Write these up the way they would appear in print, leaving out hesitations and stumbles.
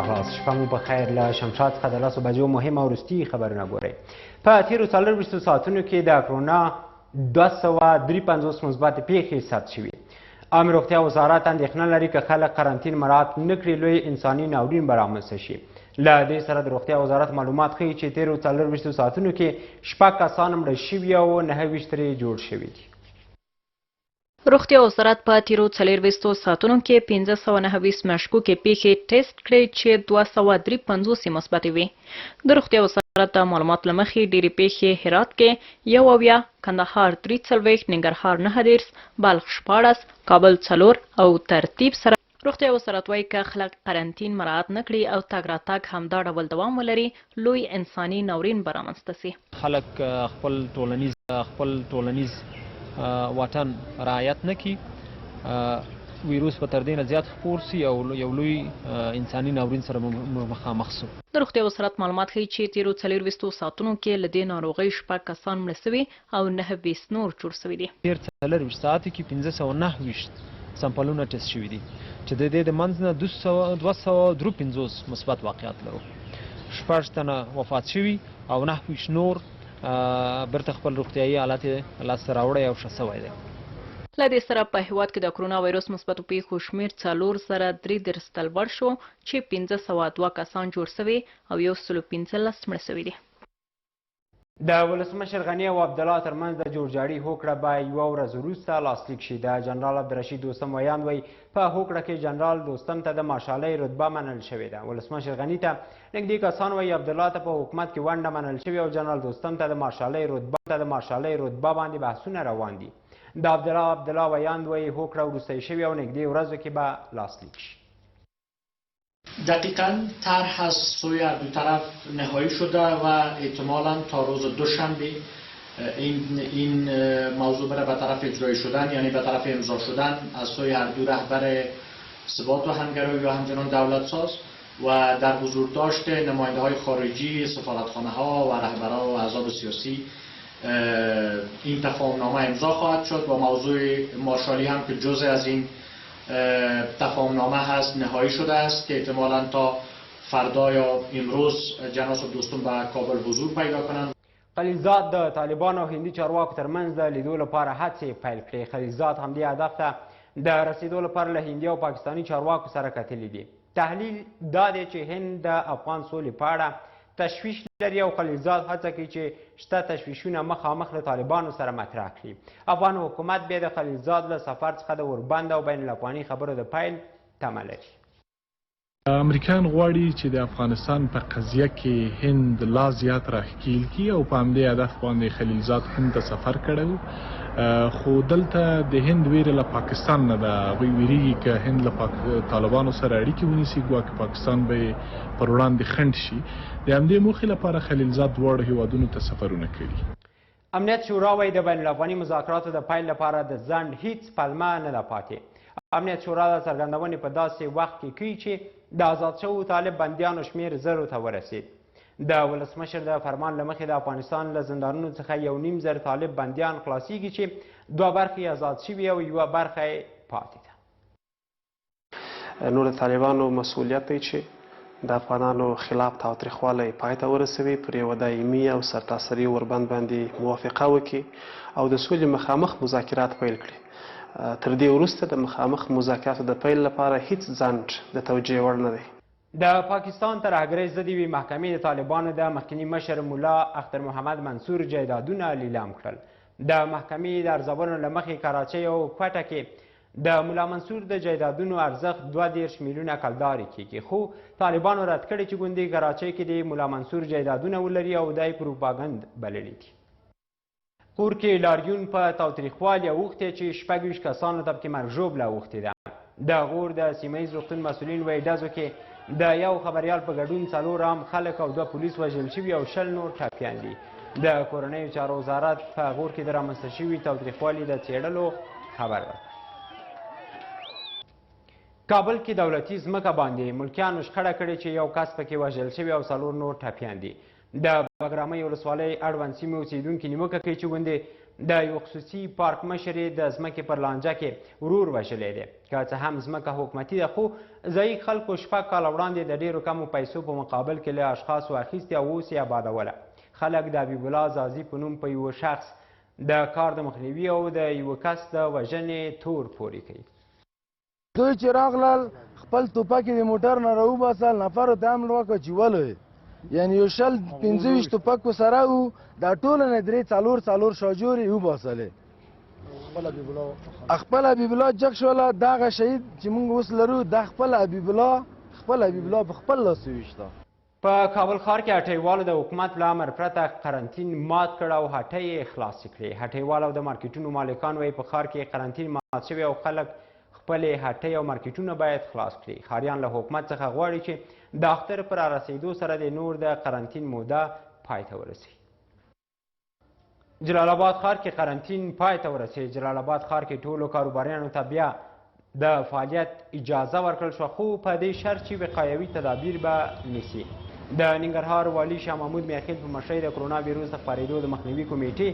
راغلاست، شپه مو په خیر. له شمشاد څخه د 10 بجو مهم او وروستي خبرونه ګورئ. په تېرو 24 ساعتونو کې د کرونا 253 مثبتې پېښې ثبت شوي. عامې روغتیا وزارت اندېښنه لري که خلک قرنطین مراعات نه کړي، لوی انساني ناورین به رامنځته شي. له دې سره د روغتیا وزارت معلومات ښیي چې تېرو 24 ساعتونو کې 6 کسان مړه شوي او 29 ترې جوړ شوي دي. روغتیا وزارت په تېرو 24 ساعتونو کې 529 مشکوکې پېښې ټیسټ کړې چې 253 یې مثبتې وې. د روغتیا وزارت د معلوماتو له مخې ډېرې پېښې هرات کې 71، کندهار 43، ننګرهار 39، بلخ 16، کابل 4 او ترتیب سره. روغتیا وزارت وایي که خلک قرنطین مراعات نه کړي او تګ راتګ همدا ډول دوام ولري، لوی انساني ناورین به رامنځته سي. خلک خپل ټولنیز واټن رعایت نه کړي، ویروس به تر دې نه زیات خپور سي او یو لوی انساني ناورین سره به مخامخ سو. د روغتیا وزارت معلومات ښیي چې تېرو 24 ساعتونو کې له دې ناروغۍ 6 کسان مړه سوي او 29 نور جوړ سوي دي. تېر 24 ساعتو کې 529 سمپلونه ټیسټ شوي دي چې د دې د منځ نه 253 مثبت واقعات لرو. 6 تنه وفات شوي او 29 نور بیرته خپل روغتیایي حالت یې لاسته راوړی او ښه سوی دی. له دې سره په هېواد کې د کرونا ویروس مثبتو پېښو شمېر 4033 ته لوړ شو چې 502 کسان جوړ سوي او 115 مړه سوي دي. د ولسمشر غني او عبدالله ترمنځ د جوړجاړي هوکړه به یوه ورځ وروسته لاسلیک شي. د جنرال عبدالرشید دوستم ویاند وایي په هوکړه کې جنرال دوستم ته د مارشالۍ رتبه منل شوې ده. ولسمشر غني ته نږدې کسان وایي عبدالله ته په حکومت کې ونډه منل شوې او جنرال دوستم ته د مارشالۍ رتبه باندې بحثونه روان دي. د عبدالله عبدالله ویاند وایي هوکړه وروستۍ شوې او نږدې ورځو کې به لاسلیک شي. دقیقا طرح از سوی دو طرف نهایی شده و احتمالا تا روز دوشنبه این موضوع بره به طرف اجرایی شدن، یعنی به طرف امضا شدن از سوی هر دو رهبر ثبات و همگرایی و همچنان دولت ساز و در حضور داشت نماینده های خارجی، سفارتخانه ها و رهبران و احزاب سیاسی این تفاهم نامه امضا خواهد شد و موضوع مارشالی هم که جزء از این تفاهم نامه هست، نهایی شده است که احتمالا تا فردا یا امروز جنرال صاحب دوستم به کابل حضور پیدا کنند. خلیلزاد د طالبانو او هندي چارواکو ترمنځ د لیدو لپاره هڅې پیل کړې. خلیلزاد همدې هدف ته د رسیدو لپاره له هندي او پاکستاني چارواکو سره کتلي دي. تحلیل دا دی چې هند د افغان سولې په اړه تشویش لري او خلیلزاد هڅه کوي چې شته تشویشونه مخامخ له طالبانو سره مطرح کړي. افغان حکومت بیا د خلیلزاد له سفر څخه د اوربند او بین الافغاني خبرو د پیل تمه لري. امریکایان غواړي چې د افغانستان په قضیه کې هند لا زیات راښکیل کړي او په همدې هدف باندې خلیلزاد هند ته سفر کړی و، خو دلته د هند ویره له پاکستان نه ده. هغوی ویریږي که هند له طالبانو سره اړیکې ونیسي، ګواکې پاکستان به یې پر وړاندې خنډ شي. د همدې موخې لپاره خلیلزاد دواړو هیوادونو ته سفرونه کړي. امنیت شورا وایي د بین الافغاني مذاکراتو د پیل لپاره د ځنډ هیڅ پلمه نه ده پاتې. امنیت شورا دا څرګندونې په داسې وخت کې کوي چې د ازاد شوو طالب بندیانو شمېر زرو ته ورسید. د ولسمشر د فرمان له مخې د افغانستان له زندانونو څخه 1500 طالب بندیان خلاصیږي چې دوه برخې ازاد شوي او یوه برخه یې پاتې ده. نور د طالبانو مسوولیت دی چې د افغانانو خلاف تاوتریخوالی پای ته ورسوي، پر یوه دایمي او سرتاسري اوربند باندې موافقه وکړي او د سولې مخامخ مذاکرات پیل کړي. تر دې وروسته د مخامخ مذاکراتو د پیل لپاره هیڅ ځنډ د توجیه وړ نه دی. د پاکستان ترهګرۍ ضد یوې محکمې د طالبانو د مخکني مشر ملا اختر محمد منصور جایدادونه لیلام کړل. د محکمې د ارزونو له مخې کراچۍ او کوټه کې د ملا منصور د جایدادونو ارزښت 32 میلیونه کلدارې کیږي، خو طالبانو رد کړې چې ګوندې کراچۍ کې د ملا منصور جایدادونه ولري او دا یې پروپاګند بللي دي. غور کې لاریون په تاوتریخوالي اوښتی چې 26 کسانو ته پکې مرګ ژوبله اوښتې ده. د غور د سیمه ییز روغتون مسؤلین وایي ډزو کې د یو خبریال په ګډون 4 عام خلک او 2 پولیس وژل شوي او 20 نور ټپیان دي. د کورنیو چارو وزارت په غور کې د رامنځته شوي تاوتریخوالي د څېړلو خبر ورکړ. کابل کې دولتي ځمکه باندې ملکیانو شخړه کړې چې یو کس پکې وژل شوی او 4 نور ټپیان دي. د بګرامۍ ولسوالۍ اړوند سیمې اوسېدونکي نیوکه کوي چې ګوندې د یو خصوصي پارک مشر یې د ځمکې پر لانجه کې ورور وژلی دی. که څه هم ځمکه حکومتي ده، خو ځایي خلکو 6 کاله وړاندې د ډېرو کمو پیسو په مقابل کې له اشخاصو اخیستې او اوس یې ابادوله. خلک د حبیب الله ځاځي په نوم په یوه شخص د کار د مخنیوي او د یوه کس د وژنې تور پورې کوي. دوی چې راغلل خپل توپک یې د موټر نه راوباسل، نفرو ته امر وکړ چې ولوی، یعنی یو 20 25 توپکو سره وو، دا ټوله نه 3 4 4 شاجورې یې وباسلې. خپل حبیب الله جګ شوله، دغه شهید چې موږ اوس لرو دا خپل حبیب الله، خپل حبیب الله په خپل لاس وویشته. په کابل ښار کې هټۍوالو د حکومت له امر پرته قرنطین مات کړ او هټۍ یې خلاصې کړې. هټۍوال او د مارکیټونو مالکان وایي په ښار کې قرنطین مات شوی او خلک خپلې هټۍ او مارکیټونه باید خلاص کړي. ښاریان له حکومت څخه غواړي چې د اختر پر رارسېدو سره دې نور د قرنطین موده پای ته ورسي. جلال آباد ښار کې قرنطین پای ته ورسېد. جلال آباد ښار کې ټولو کاروباریانو ته بیا د فعالیت اجازه ورکړل شوه، خو په دې شرط چې وقایوي تدابیر به نیسي. د ننګرهار والي شاه محمود میاخیل په مشرۍ د کرونا ویروس د خپرېدو د مخنیوي کمیټې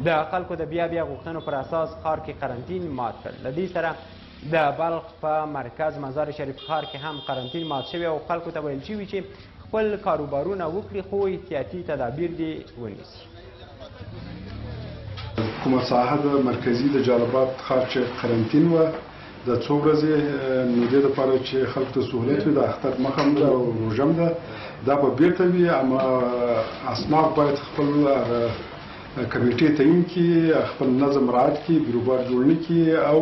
د خلکو د بیا بیا غوښتنو پر اساس ښار کې قرنطین مات کړ. له دې سره د بلخ په مرکز مزار شریف ښار کې هم قرنطین مات شوی او خلکو ته ویل شوي چې خپل کاروبارونه وکړي، خو احتیاطي تدابیر دې ونیسي. کومه ساحه د مرکزي د جلال آباد ښار چې قرنطین وه د څو ورځې مودې لپاره چې خلکو ته سهولت وي، د اختر مخه هم ده او روژه هم ده، دا به بیرته وي. اما اصناف باید خپل کمیټې تعین کړي، خپل نظم رعایت کړي، بیروبار جوړ نه کړي او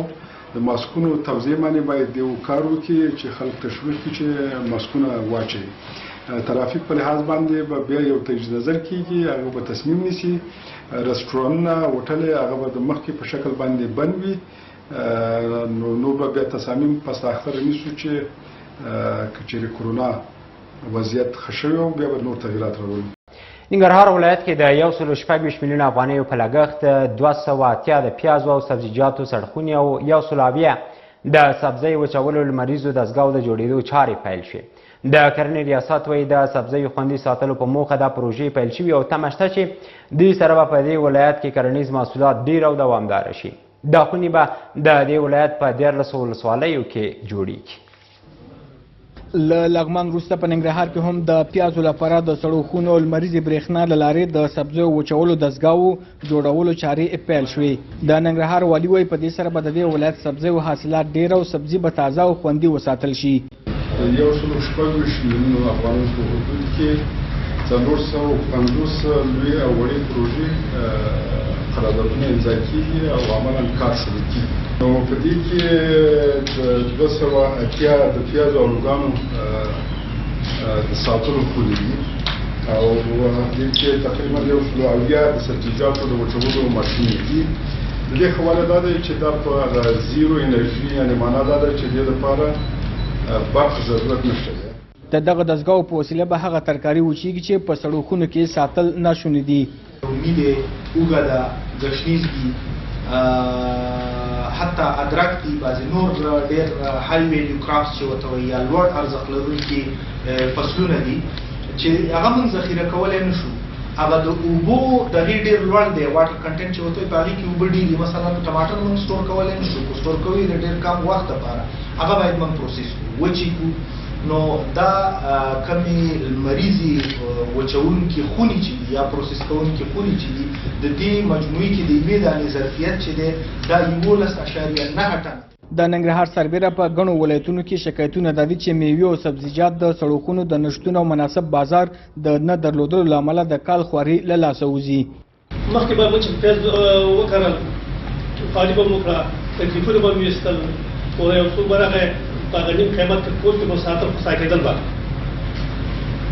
د ماسکونو توزیع باندې باید یو کار وکړي چې خلک تشویق کړي چې ماسکونه واچوي. ترافیک په لحاظ باندې به بیا یو تجدید نظر کیږي، هغه به تصمیم نیسي. رستورانونه، هوټلې هغه به د مخکې په شکل باندې بند وي، نو نور به بیا تصامیم پس د اختر نیسو چې که چېرې کرونا وضعیت ښه شوی و بیا به نور تغییرات راوړو. ننګرهار ولایت کې د 126 میلیونه افغانیو په لګښت 280 د پیازو او سبزیجاتو سړخونې او 170 د سبزۍ وچولو لمریزو دستګاو د جوړېدو چارې پیل شوې. د کرنې ریاست وایي د سبزیو خوندي ساتلو په موخه دا پروژې پیل شوي او تمه شته چې دوی سره به په دې ولایت کې کرنیز محصولات ډېر او دوامداره شي. دا خونې به د دې ولایت په 13 ولسوالیو کې جوړیږي. له لغمان وروسته په ننګرهار کې هم د پیازو لپاره د سړو خونو او لمریزې برېښنا له لارې د سبزیو وچولو دستګاوو جوړولو چارې پیل شوې. د ننګرهار والي وایي په دې سره به د دې ولایت سبزیو حاصلات ډېر او سبزي به تازه او خوندي وساتل شي. د 126 میلیونو افغانیو په حدود کې 450 لوی او وړې پروژې قراردادونه امضا کیږي او عملاً کار شروع کیږي. نو په دې کې د 280 د پیازو او آلوګانو د ساتلو خونې دي او دې کې تقریباً 170 د سبزیجاتو د وچولو ماشینونه دي. د دې ښه والی دا دی چې دا په هغه زیرو انرژي، یعنې معنا دا ده چې دې لپاره برق ضرورت نشته دی. د دغه دستګاوو په وسیله به هغه ترکاري وچیږي چې په سړو خونو کې ساتل ناشوني دي. رومي دی، اوږه ده، ګشنیز دي، حتی ادرک دي، بعضې نور ډېر های ویلیو کراپس چې ورته وایي یا لوړ ارزښت لرونکي فصلونه دي چې هغه موږ ذخیره کولی نه شو. هغه د اوبو دغې ډېر لوړ دی، واټر کنټینټ چې ورته وایي په هغې کې اوبه ډېرې دي. مثلا ټماټر موږ سټور کولی نه شو، که سټور کوو یې د ډېر کم وخت لپاره، هغه باید موږ پروسس کړو، وچ یې کړو. نو دا کمې لمریزې وچوونکې خونې چې دي یا پروسس کوونکې خونې چې دي د دې مجموعې کې د یوې دانې ظرفیت چې دی دا 11.9 ټنه. د ننګرهار سربېره په ګڼو ولایتونو کې شکایتونه دا دي چې میوې او سبزیجات د سړو خونو د نشتون او مناسب بازار د نه درلودلو له امله د کال خواري له لاسه وځي. مخکې به موږ چې پیاز وکرل، خواري به مو وکړه، تکلیفونه به مو ویستل، خو یو څوک به راغی په هغه نیم قیمت کې کور کې به ساتل، خو ساکېدل به.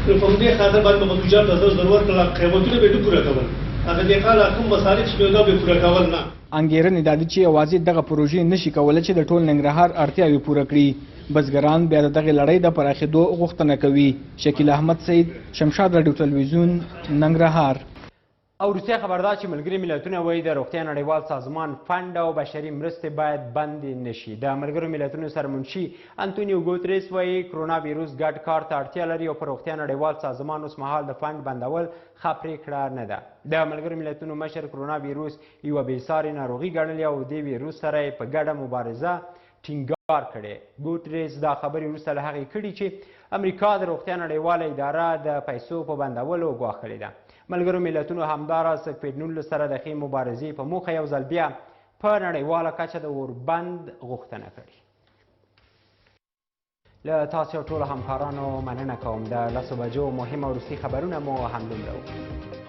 نو په همدې خاطر باندې به تجار ته زر زر ورکړل، قیمتونه به یې نه پوره کول، هغه دهقان هغه کوم مصارف چې به دا به یې پوره کول نه. انګېرنې دا دي چې یوازې دغه پروژې نه شي کولی چې د ټول ننګرهار اړتیاوې پوره کړي. بزګران بیا د دغې لړۍ د پراخېدو غوښتنه کوي. شکیل احمد سید، شمشاد راډیو تلویزیون، ننګرهار. او وروستی خبر دا چې ملګري ملتونه وایي د روغتیا نړیوال سازمان فنډ او بشري مرستې باید بندې نشي. د ملګرو ملتونو سرمنشي انتونیو ګوتریس وایي کرونا ویروس ګډ کار ته اړتیا لري او پر روغتیا نړیوال سازمان اوس مهال د فنډ بندول ښه پرېکړه نه ده. د ملګرو ملتونو مشر کرونا ویروس یوه بېسارې ناروغي ګڼلې او دې ویروس سره یې په ګډه مبارزه ټینګار کړی. ګوتریس دا خبرې وروسته له هغې کړي چې امریکا د روغتیا نړیواله اداره د پیسو په بندولو ګواښلې ده. ملګرو ملتونو همداراز کویډ 19 سره د ښې مبارزې په موخه یو ځل بیا په نړیواله کچه د اوربند غوښتنه کړې. له تاسو او ټولو همکارانو مننه کوم. د 10 بجو مهم او وروستي خبرونه مو همدومره وو.